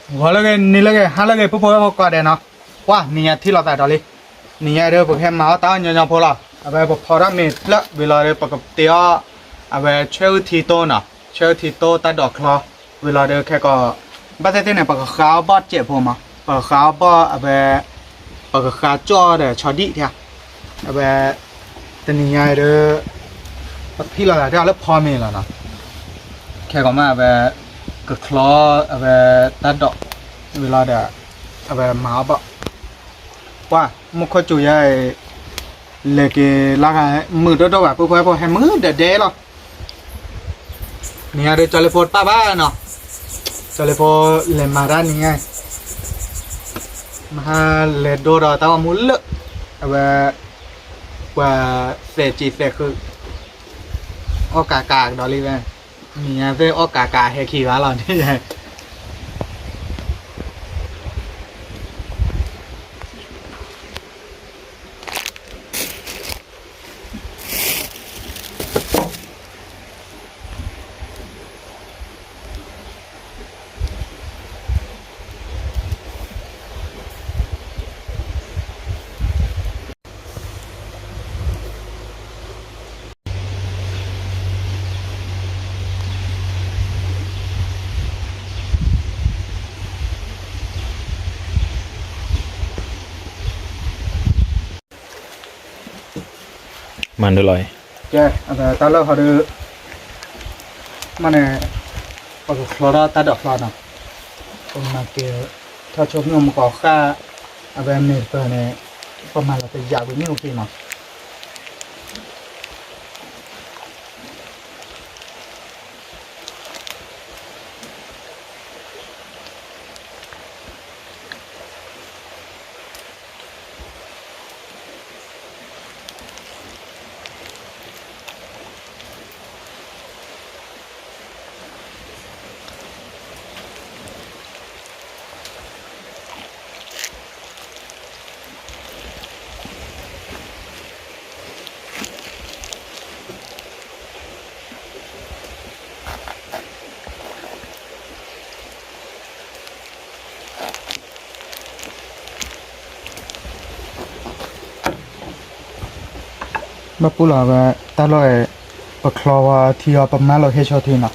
ဂီၤလၢအဂ့ၤ နံၤလၢအဂ့ၤ ဟါလၢအဂ့ၤ ပုၢ်ဖိဝဲၢ်ဖိကိးဂၤဒဲးနီၤ, ကွၢ် နံၤညါထံၣ်လိာ်သးဒီးလံ, နံၤညါဒီး ပကဟဲမၤအီၣ်တၢ်အီၣ်ညီညီဖိလီၤ, အဝဲပဖီထီၣ်မ့ၤဖျၢၣ်ဝံၤလီၤဒီး ပကတ့အီၣ် အဝဲဆွဲအုၣ်ထံတိနီၤ, ဆွဲအုၣ်ထံတိတၢ်ဒိးချီ, ဝံၤလီၤဒီးခဲကီး ဘၣ်သ့ၣ်သ့ၣ်န့ၣ် ပကဃါအီၣ်ဘီၣ်စဲးဖိမး, ပကဃါအီၣ်ဘီၣ်အဝဲ ပကဃါကၠီၣ်ဒီးဆီဒံၣ်ထံ, အဝဲ တနံၤညါဒီး ပထံၣ်လိာ်သးတၢ်လၢဖီမ့ၤလီၤနီၤ, ခဲကီးမးအဝဲ ကချီအဝဲ တၢ်ဒိး ဝံၤလီၤဒီး အဝဲမၤအီၣ်ဘီၣ်, ပှၤ မူခိၣ်စူၤယါအံၤ လဲၤက့ၤလၢဂၤ မုာ်ဒိၣ်ဒိၣ်ဘၣ် ပုၢ်ဖိဝဲၢ်ဖိ ဟဲမုာ်ဒဲဒဲလီၤ, နံၤညါဒီး ကၠီလ့ဖိတပၣ်ဘၣ်နီၤ, ကၠီလ့ဖိလဲၤမၤတၢ်နံၤညါအံၤ မဟါလဲၤဒိဒီးတၢ်ဂီၤမူလၢ အဝဲ ပှၤသဲးစံးသဲးဃုာ် အီၣ်ကးကးကဒီးလံဝဲ, နံၤညါသ့ၣ်အီၣ်ကးကးဟဲခံဂၤလီၤန့ၣ် မၤဒုလီၤ, ကဲ တၢ်လၢဟီဒီး မ့ၢ်န့ၣ် ပကချီထီၣ်တၢ်ဒိးချီနီၤ, ပမၤက့ၤ ထီၣ်ဆိမုၢ်မကီၤဃၣ် အဝဲမ့ၢ်တပၢၢ်န့ၣ် ပမၤလီၤတယာ်ဝံၤမ့ၢ်အိၣ်က့နီၤ. ဘၣ်ပူလီၤဝဲ တၢ်လီၢ်အံၤ ပချီဝဲထံအီၤ ပမၤလိာ်ဟ့ၣ်ဆီထံနီၤ.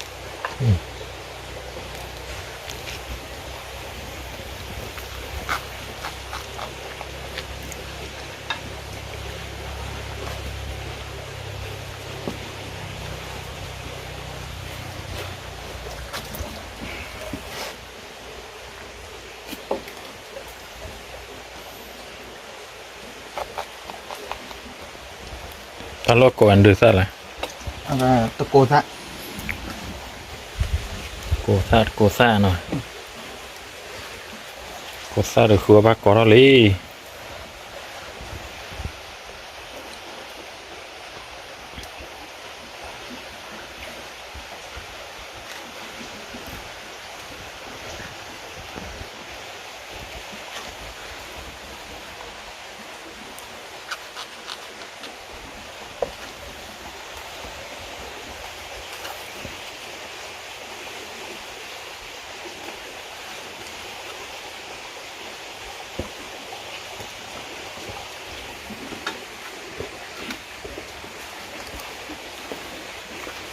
တၢ်လီၢ်ကိးအဒုးသၣ်လဲၣ်, တကိးသၣ်, ကိးသၣ်တကိးသၣ်နီၤ, ကိးသၣ်တဃုအီၣ်ဘၣ်ကိးထီၣ်လံ.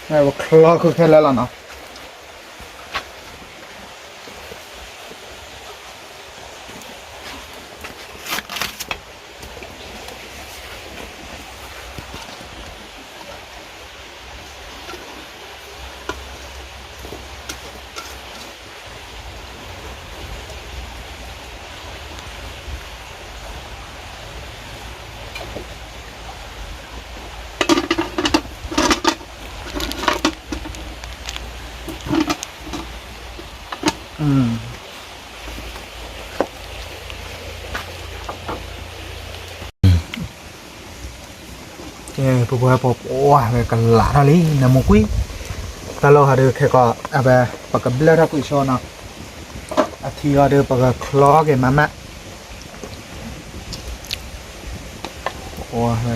ပချီဃုာ်ခဲလၢာ်လီၤနီၤ. ကဲ ပဝဲပှၤပှၤဝဲကလးထီၣ်လံ နမူကွံာ်, တၢ်လီၢ်ဟီဒီးခဲကီး အဝဲ ပကဘျၢၣ်ထီၣ်ကွံာ်ဆိနီၤ, အထံအီၤဒီးပကချီက့ၤမးမး, ပဝဲ ပှၤ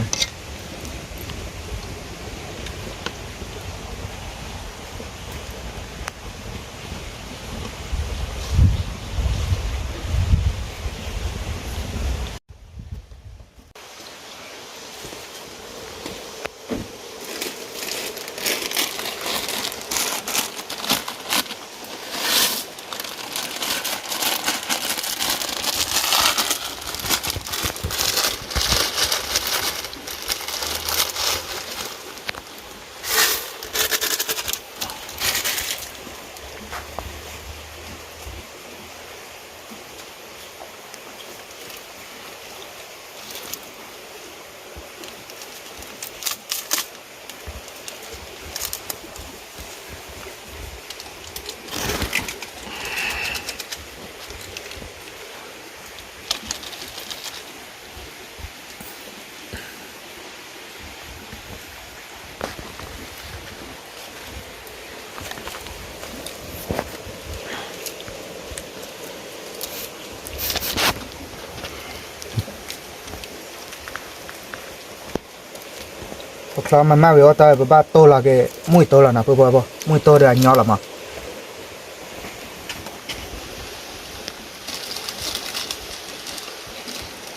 လီၤမၤမၢ်ဝံၤအီၣ်တၢ် ပဘၣ်တိၢ်လီၤက့ၤ မုၢ်အံၤတိၢ်လီၤနီၤ ပှၤပှၤပှၤ မုၢ်အံၤတိၢ်ဒီးအညီလီၤမး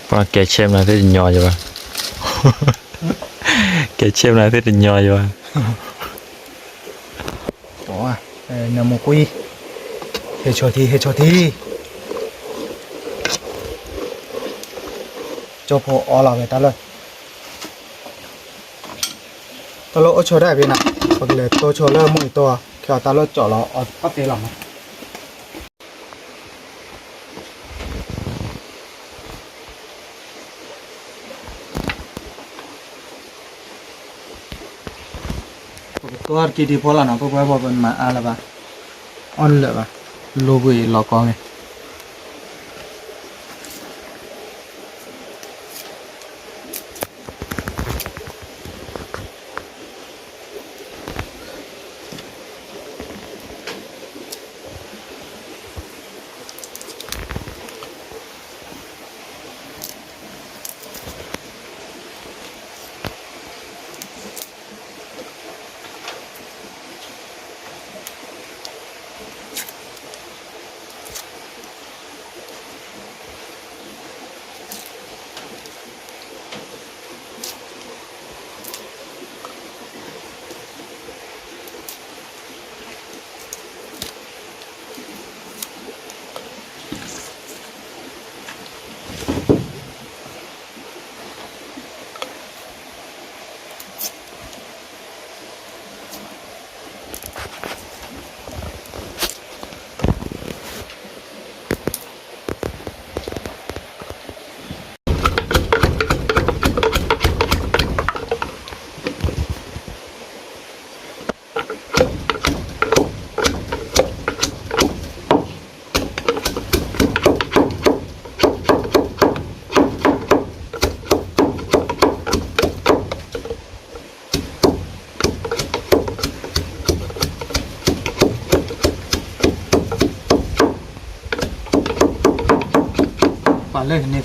ပှၤကဲဆ့မနုၤသ့ၣ်တညီယဘၣ်, ကဲဆ့မနုၤသ့ၣ်တညီယဘၣ်, နမူကွံ, ဟဲဆီထံ ဟဲဆီထံ, ကၠီဖိအီလီၤဝဲတၢ်လၢ တၢ်လၢအိၣ်ဆိဒၣ်ဖဲနၤ, ပကလဲၤတိၢ်ဆိလၢမုၢ်အံၤတိၢ်, ခဲအီၤတၢ်လၢကၠီလီၤ အီၣ်သ့လီၤမး. ပကတိၢ်တက့ၢ်ဒ်ဖိလီၤနီၤ, ပပှဲပှဲပမၤအါလၢၤဘၣ်, အီၣ်လၢာ်ဘၣ်, လိပှၤအံၤလီၤကီမ့ၢ် ပှၤလၢန့ၢ်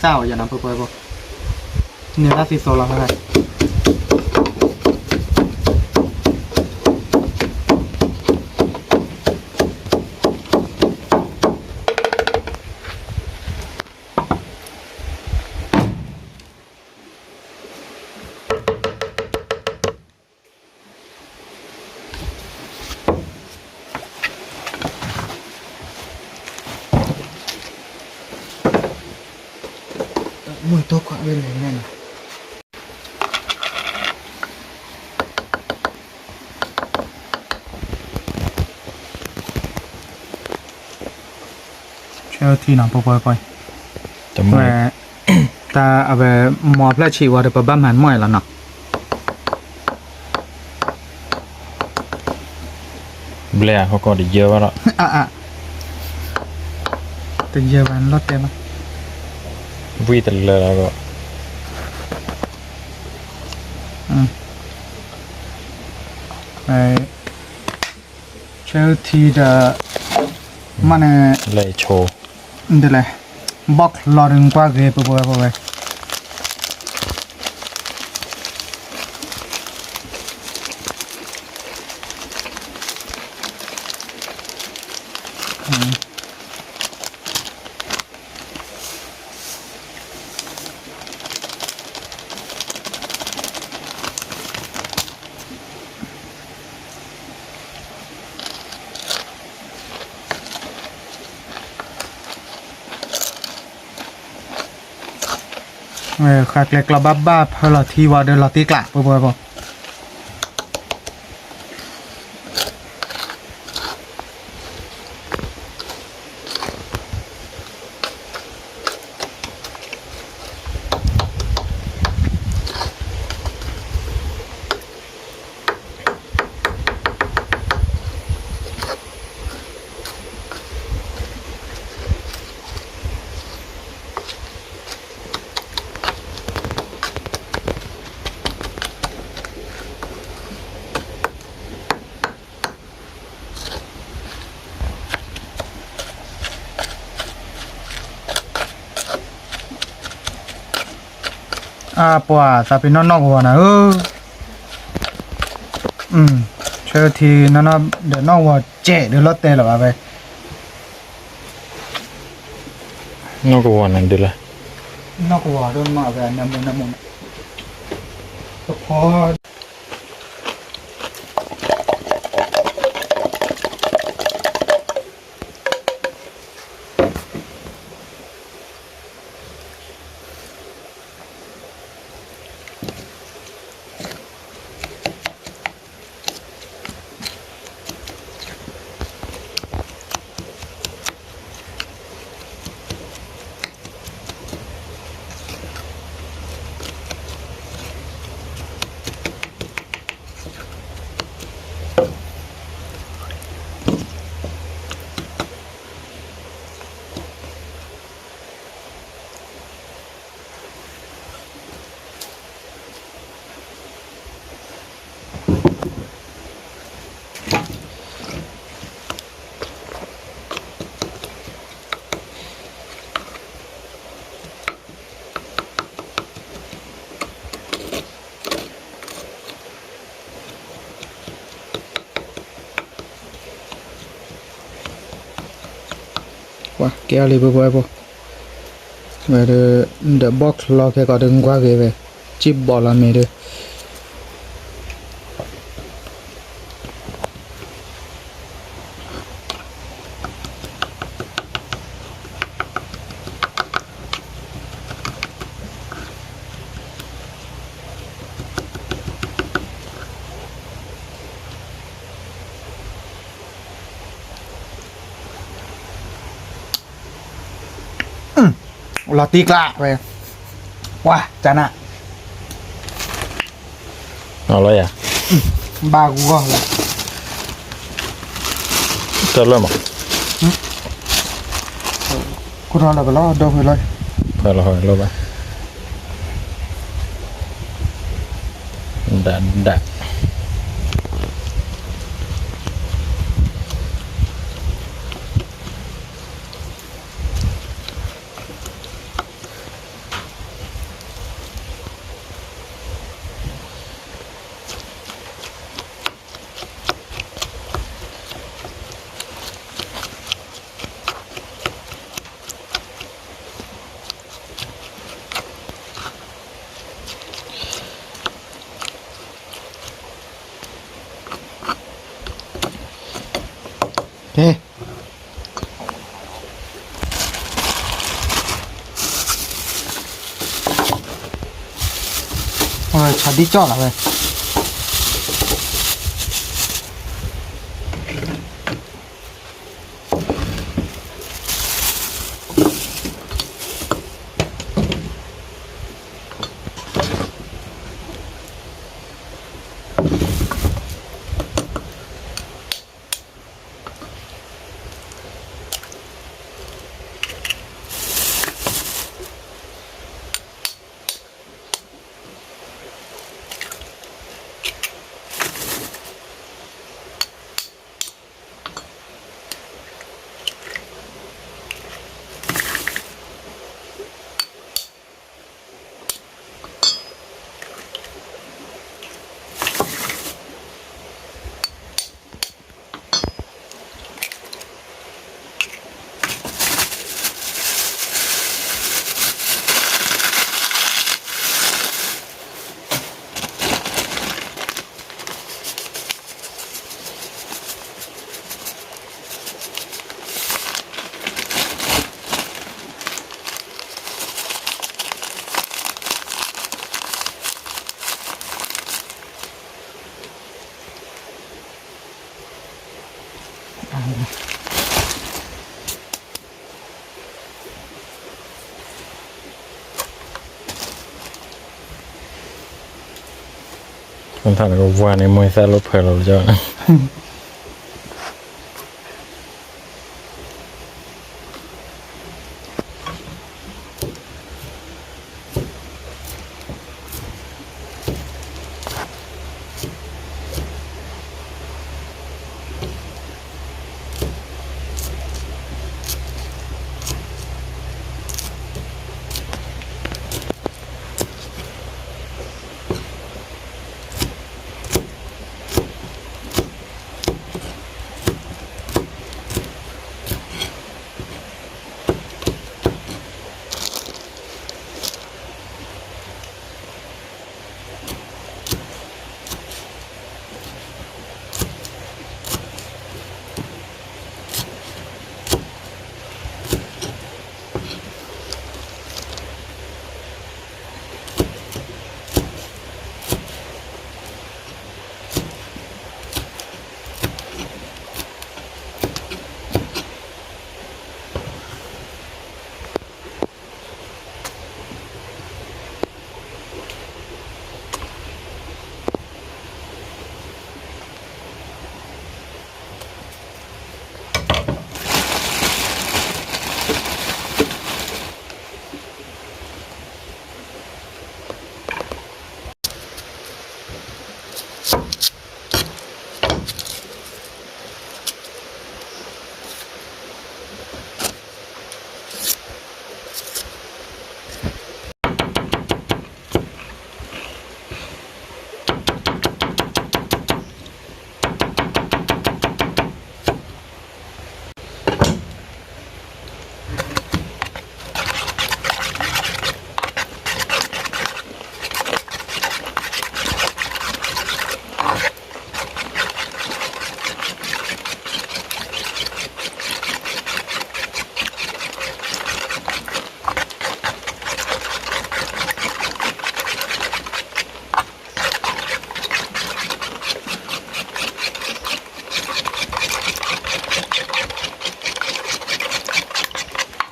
သၣ်အီၤယၤနီၤ ပှဲၤပှဲၤပှဲၤ, န့ၢ်သၣ်သံသိးလီၤဖဲဖဲ မုၢ်တိၢ်ခွါဝဲလဲၣ်န့ၣ်နီၤ, ဆဲထံနီၤ ပှဲၤပှဲၤပှဲၤ, ဝဲ တၢ်အဝဲ မီၤဖျၢၣ်ဆံးဝဲဒီး ပဘၣ်မၤမီၢ်အံၤလီၤနီၤ. ဘျဲၣ်ဟီၣ်ကီၢ်တယၢဘၣ်လီၤ. တယၢဘၣ်လီၤတဲဘၣ်. ဘှံၣ်တလၢလီၤ. ဆၢထံဒီး မ့ၢ်န့ၣ် လဲၤဆိ ဒ်လဲၣ် ဘီၣ်လီၤဒုးကွၢ်ဂ့ၤ ပပဝဲပဝဲ ဃာ်ကျဲကျီဘၣ်ဘၣ် ဖၢလီၤထံဝံၤဒီးလီၤတံၢ်ကျး ပှဲၤပှဲၤပှဲၤ. အပှၤသးပ့ၤနီၣ်နီၣ်ကဝီၤနၤဧၢ, ဆၢထံနီၢ်နီၢ်ဒီးနီၢ်ဝီၤစဲးဒီးလီၤတဲာ်လၢၤဘၣ်ဝဲ, နီၢ်ကဝီၤန့ၣ်ဒ်လဲၣ်, နီၢ်ကဝီၤဒိၣ်မးဝဲ နမူနမူန့ၣ်, ကဖီ ကဲအီၤလံ ပှဲၤပှဲၤဖိ, ဝဲဒီး ဒီးဘီၣ်ချီခဲကီးဒီး ကွၢ်က့ၤဝဲ ကံၣ်ဘီလီၤမ့ၢ်ဒီး လီၤတံၢ်ကျါဝဲ, ဝါ ကနၣ်, အလီၤယၤ, ဘၣ်ဂီၢ်လီၤ, တလၢမး, ခိၣ်ထီၣ်လၢကလီၤဒိၣ်ဖဲလီၤ, ဖဲလီၤလီၤဘၣ်, ဒၣ်ဒၣ် ကဲ, ဆးဒံကၠီၣ်လီၤဝဲ.ထၣ်န့ၣ်ကဝၤန့ၣ် မ့ၢ်သၣ်လၢဖၢလီၤလၢကၠီန့ၣ်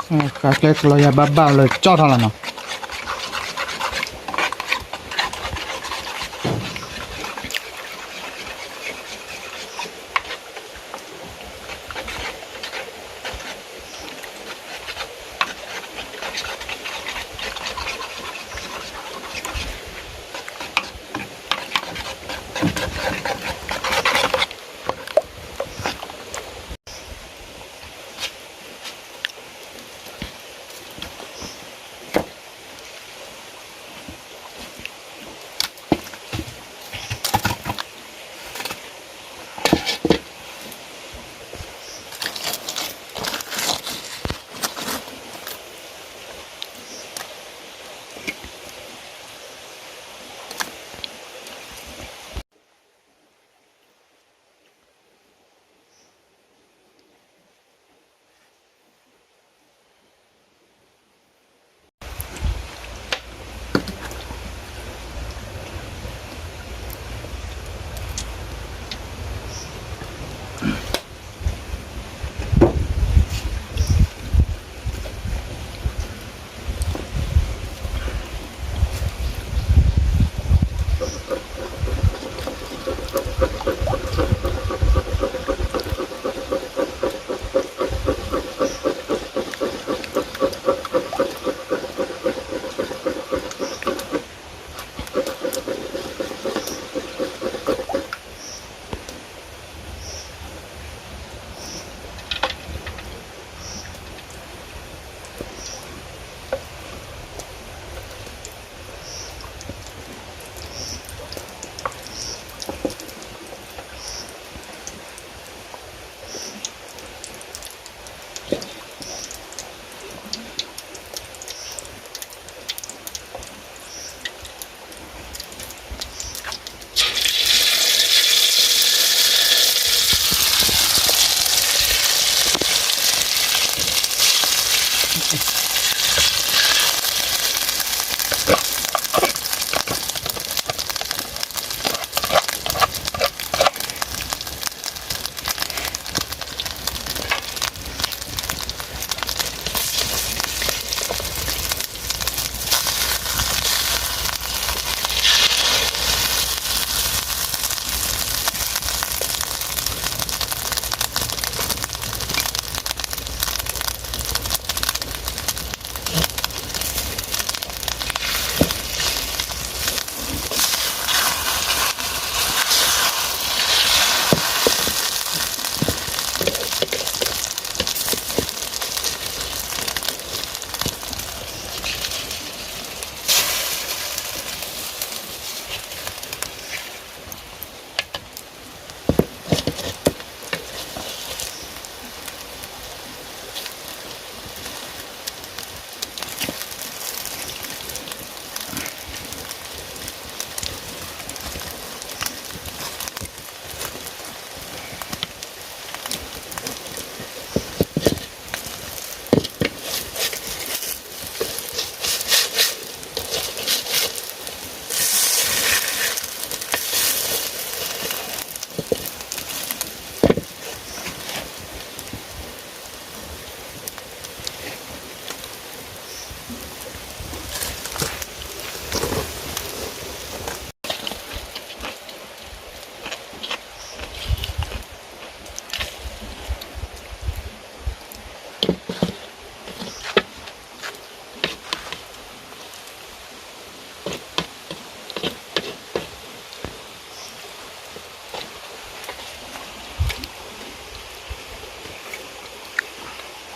ဃာ်ကျဲကလီယၤဘၣ်ဘၣ်လၢကၠီၣ်ထီၣ်လီၤနီၤ.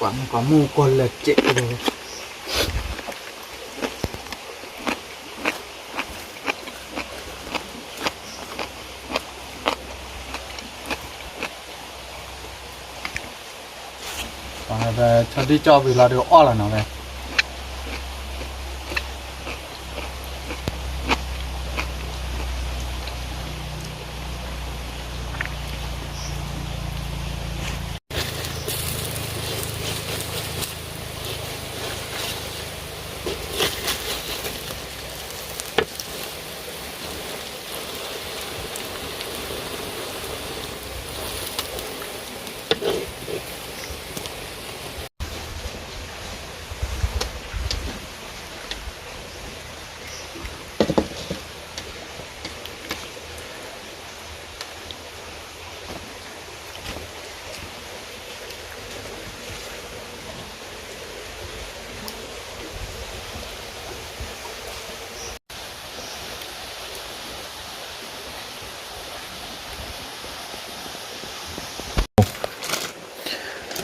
ကွၢ်မုၢ်ကွၢ်မုၢ်ကွၢ်လၢာ်ကဲးဒီး ဆီဒံၣ်ကၠီၣ်ဝံၤလီၤဒီးအီၣ်လီၤနီၤဝဲ.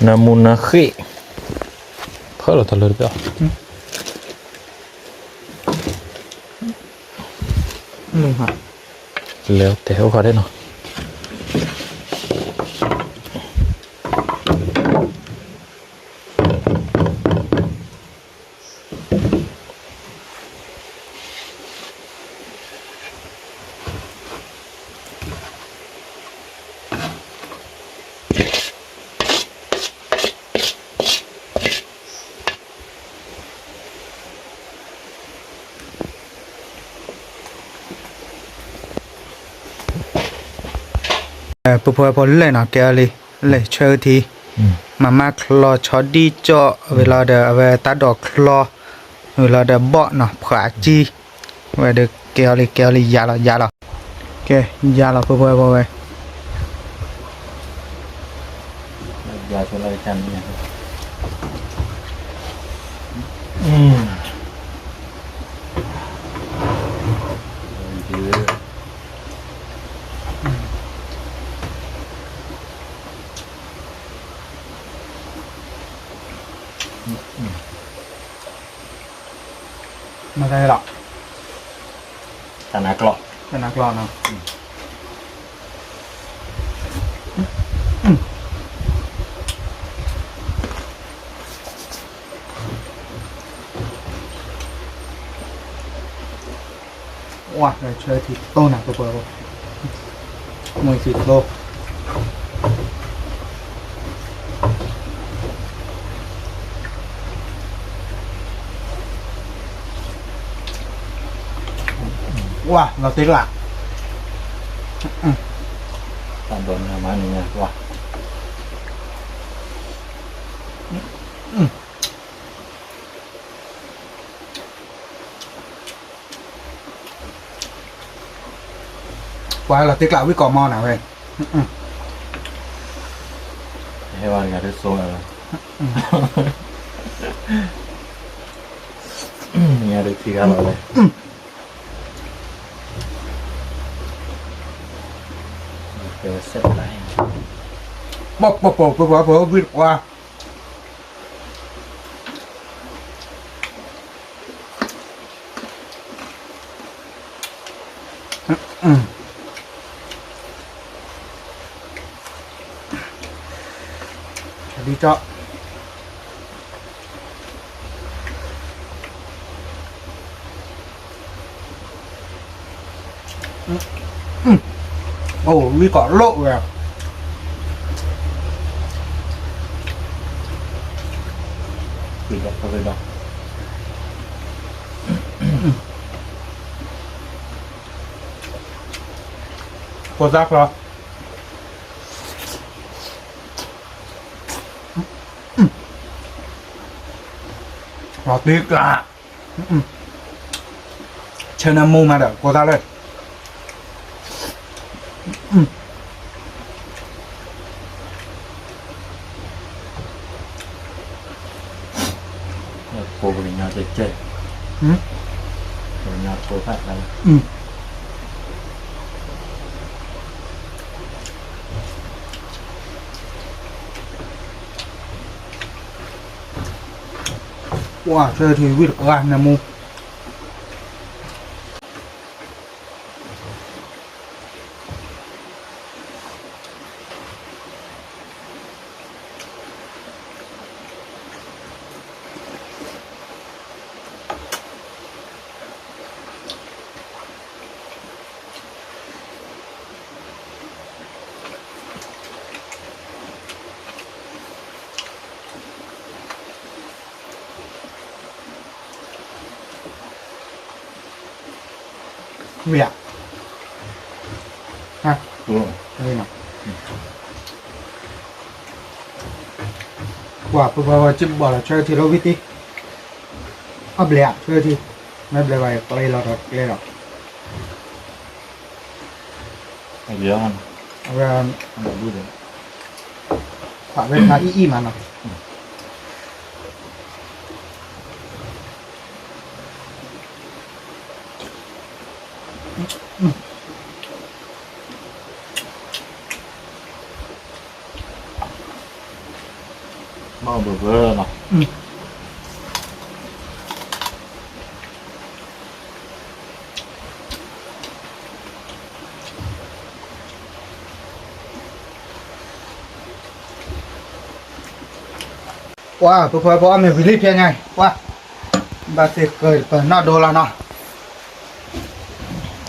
နၢမူနၢဃ့ၣ်, ဖၢလီၤတၢ်လၢတဘ့ၣ်အီၤ, လဲၤတဲအိၣ်ခါဒဲးနီၤ. ပဖိဝဲဖိလဲၣ်နီၤ ကဲအီၤလံ, လဲၣ်ဆၢထံ, မၤမၢချီဆီဒံၣ်ကၠီၣ် ဝံၤလီၤဒီး အဝဲတၢ်ဒိးချီ, ဝံၤလီၤဒီးဘီၣ်နီၤ ဖှးကံ, ဝဲဒီးကဲအီၤလံ ကဲအီၤလံ ယၤလီၤ ယၤလီၤ, ကဲ ယၤလီၤ ပဖိဝဲဖိဝဲ မၤသးလီၤ, တၢ်နါကျီၢ်, တၢ်နါကျီၢ်နီၤ. ဝါ ဆၢထံတိၢ်နၤ ပပှၤ, မုၢ်စံၣ်တိၢ် ဝါ လီၤတံၢ်လၢ်, တၢ်ဒိးနၤမၤန့ၣ်ဝါ, ပှၤလီၤတံၢ်ကျၢ်ဝံၣ်ကီးမီနၤဝဲ, ဟဲဝဲတဂၤဒ်သိး, ညါဒ်ခံဂၤလီၤဝဲ, ပပပပပပဝဲ ဝံၣ်တကွၢ် ဒ်ကၠီၣ်, အိၣ်ဝံၣ်ကီးလိၣ်ဝဲ, ဖိသၣ်ချီ, လီၤတံၢ်ကျၢ်, ဆၢနၢမူမးဒီး ဖိသၣ်လၢ ကိးပကညီကဲကဲ, ပကညီကိးဖးသးလၢ, ပှၤဆၢထံဝံၣ်တပှၢ်နၢမူ ဝံၤဧါ, ဟါ, ဝံၤနီၤ, ပှၤပပှၤဝဲစံၣ်ဘီၣ်လီၤဆၢထံလီၤဝံၣ်တံၢ်, အဘျဲၣ်ဧါဆၢထံ, မ့ၢ်ဘျဲၣ်ဘၣ်ယကျဲလီၤဒီးကျဲလီၤ, အဝဲ, အဝဲခးအံၣ်အံၣ်မးနီၤ. ဘၣ်ဘၣ်နီၤ ပှၤ ပဖိဝဲဖိအီၣ်မ့ၤဝံၤလံဖဲညါ, ပှၤ ဘၣ်သ့ၣ်ဃၢၤပနီၣ်ဒိလီၤနီၤ,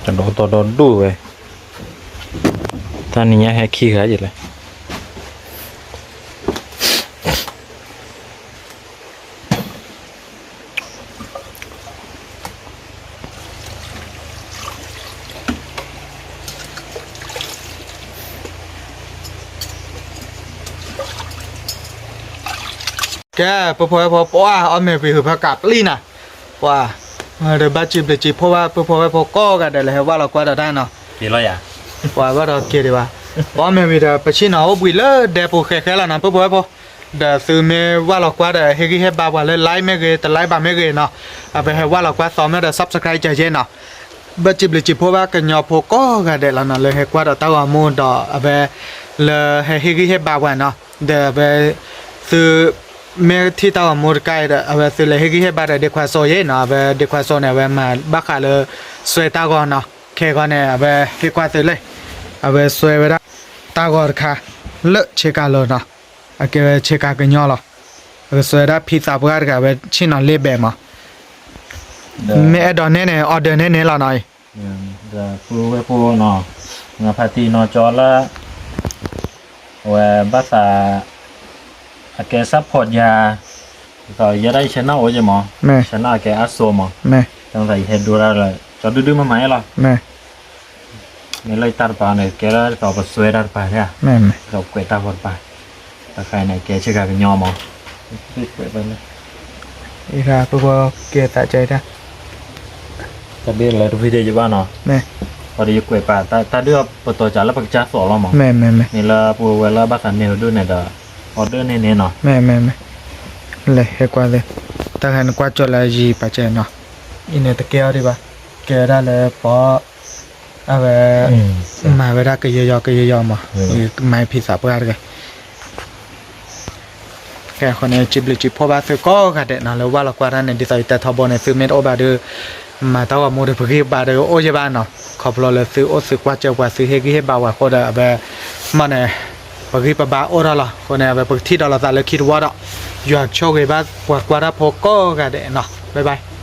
တဒိၣ်တဒိၣ်ဒိၣ်ဝဲ, တၢ်နံၤညါဟဲခံဂၤယလဲၣ်. ကဲ ပဖိဝဲဖိ ပှၤအီၣ်မ့ၤဝံၤဟုးဖးကးပျံၤနီၤ, ပှၤ ဒီးဘၣ်စံးဘျုးစံးဖှိၣ်ဘၣ် ပဖိဝဲဖိကိးဂၤဒဲးလၢဟဲဝၢ်လီၤကွၢ်ဒီးတၢ်နီၤ, ပှၤဘၣ်ဒီးက့ၤဒံးဘၣ်, ပှၤအီၣ်မ့ၤဝံၤဒီး ပဆ့ၣ်နီၤအိၣ်ဘှံးလၢဒဲပူၤဃဲးဃဲးလီၤနီၤ ပဖိဝဲဖိ, ဒီးသုမ့ၢ်ဝၢ်လီၤကွၢ်ဒီး ဟ့ၣ်ဂံၢ်ဟ့ၣ်ဘါပှၤလၢ like မ့ၢ်ဂ့ၤ တ like ဘၣ်မ့ၢ်ဂ့ၤနီၤ, အဝဲဟဲဝၢ်လီၤကွၢ်သီမ့ၢ်ဒီး subscribe ကဲယဲနီၤ, ဘၣ်စံးဘျုးစံးဖှိၣ်ဘၣ်ကညီဖိကိးဂၤဒဲးလီၤနီၤ လၢဟဲကွၢ်ဒီးတၢ်ဂီၤမူဒီးအဝဲ လၢဟဲဟ့ၣ်ဂံၢ်ဟ့ၣ်ဘါပှၤနီၤ, ဒီးအဝဲ သု မ့ၢ်ထံၣ်တၢ်ဂီၤမူတခါအံၤဒီး အဝဲသုလဲၤဟ့ၣ်ဂံၢ်ဟ့ၣ်ဘါဒီး ဒ့ခွါစိယဲနီၤ, အဝဲဒ့ခွါစိန့ၣ် အဝဲမၤဘၣ်ဃးလၢ စွဲတၢ်ဂီၤနီၤ, ခဲဂီၤန့ၣ် အဝဲဟ့ၣ်ကွၢ်သုလံ, အဝဲစွဲဝဲဒၣ် တၢ်ဂီၤတခါ လၢဆ့ကၤလီၤနီၤ, အကဲဝဲဆ့ကၤကညီလီၤ, အကစွဲဒၣ်ဖံသးပှၢ်တဂၤဝဲဆ့ၣ်နီၤလ့ဘဲးမး, မ့ၢ်အဲၣ်ဒိးန့ၢ်န့ၣ် order န့ၢ်န့ၣ်လီၤနီၤအံၤ ဒီးပုၢ်ဝဲၢ်ဖိနီၤ, နဖါတံၢ်နီၢ်ကၠီလၢ အဝဲဘၣ်သး အကဲ support ယၤ, ဒ်သိးယဲဒၣ်ယ channel အိၣ်ယဲမး, channel အကဲအါစိမး, တၢ်သးယဟဲဒိတၢ်လၢ ကၠီဒုဒုမးမးယဲလီၤ, မ့ၢ်လၢယတၢ်တပၤန့ၣ် ကဲလၢဒ်သိးပစွဲတၢ်တပၤဒၣ်, ဒ်သိးကွဲးတၢ်ဂီၤတပၤ, တၢ်ခါအံၤန့ၣ်ကဲဆ့ကၤကညီမး, ကွဲးပှဲၤလၢ အံၤဒၣ်ပကကဲသးကဲဒၣ် တၢ်ဒ်လဲၣ်တဖုဒၣ်ယဘၣ်နီၤ, ပှၤဒီးယကွဲးပာ် တၢ်ဒုးပတီၤကးလၢပကစၢ်သီၣ်လီၤမး, မ့ၢ်လၢပဝဲလၢဘၣ်သးန့ၢ်ဒိၣ်န့ၣ်ဒီး order န့ၢ်န့ၣ်နီၤ, လဲၤဟဲကွၢ်သ့ၣ်, တၢ်ခါန့ၣ်ကွၢ်ကၠီလၢယံၤပာ်ကဲနီၤ, အံၤန့ၣ်တကဲအီၤဒံးဘၣ်, ကဲဝဲဒၣ်လၢပှၤ အဝဲ မၤဝဲဒၣ်ကယီယီကယီယီမး, မၤဖံသးပှၢ်တဂၤ ကဲအဃိန့ၣ် စံးဘျုးစံးဖှိၣ်ဘၣ်သုကိးဂၤဒဲးနီၤ လၢဝၢ်လီၤကွၢ်တၢ်န့ၣ် ဒ်သိးယတဲထီဘိန့ၣ် သုမ့ၢ်တအိၣ်ဘၣ်ဒီး မၤတၢ်ဂီၤမူဒီးပဂံၢ်ဘါဒီးအိၣ်ယဲဘၣ်နီၤ, ခီဖျိလၢသုအိၣ်သုကွၢ်စၢၤပှၤ သုဟ့ၣ်ဂံၢ်ဟ့ၣ်ဘါပှၤအဃိဒီး အဝဲ မ့ၢ်န့ၣ် ပဂံၢ်ပဘါအိၣ်ထီၣ်လီၤ. အဃိန့ၣ် အဝဲပကထံၣ်ဒီးလိာ်သးလၢခံတဝီဒီး ယွၤဆိၣ်ဂ့ၤဘၣ်ပှၤကွၢ်တၢ်ဖိကိးဂၤဒဲးနီၤ, bye bye.